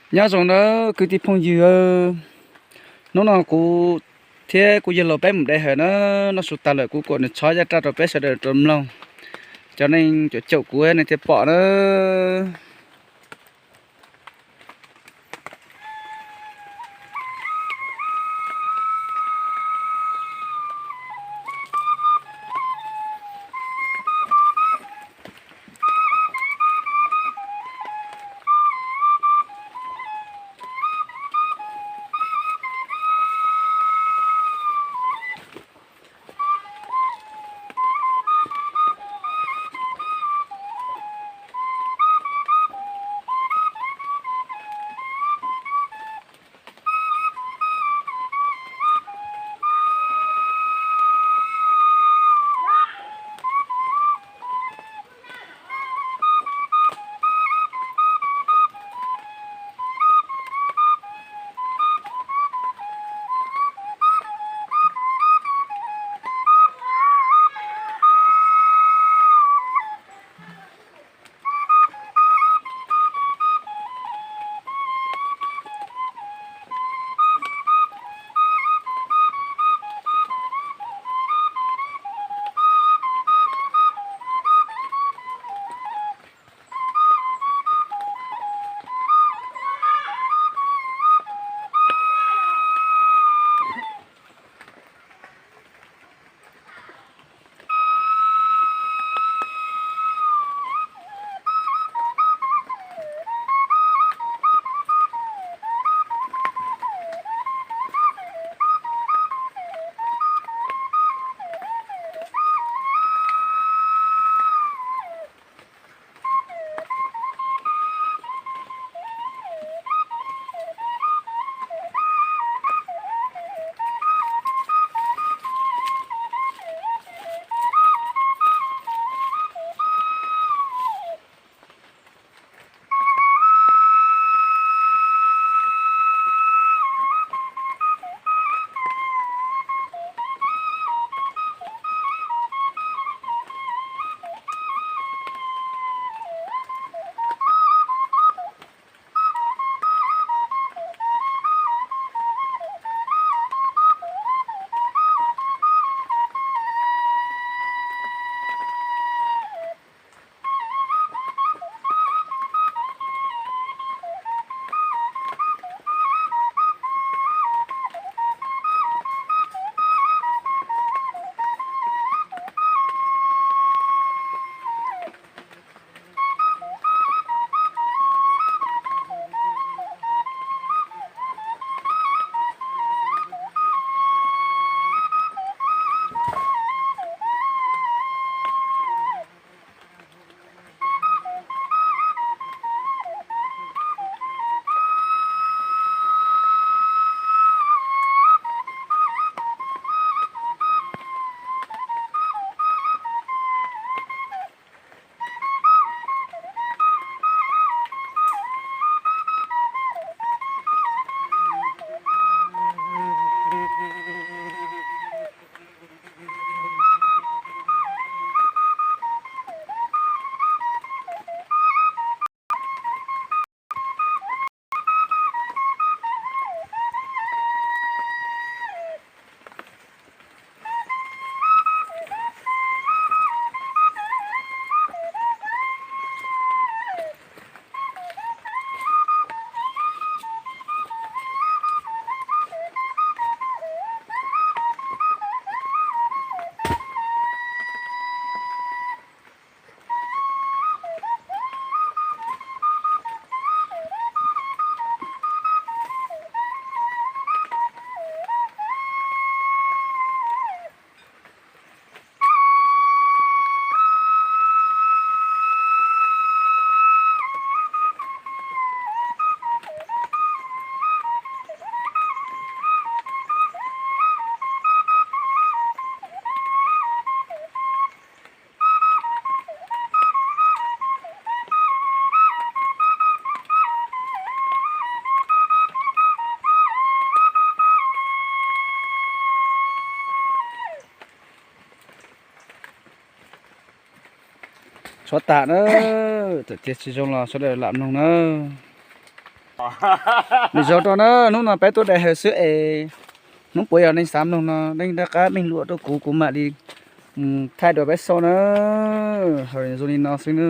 Nyob zoo nawb kwv tij phooj ywg, hnub no kuv thiab kuv yawg laus peb mus de hawm na, noj su tas lawm kuv kuam nws txhob yaj raj rau peb sawv daws rau mloog, cov neeg caum caum kuv nej thiaj pom na. Txhob tam na, txawm tias tsis zoo los sawv daws lam mloog na. Nws zoo rau na, hnub no peb tuaj dai hawm xwb es hnub puas yog nej xav mloog no nej rov qab meej lus rau kuv, kuv mam li thaij dua peb sau na. Hawm zoo li no xwb na.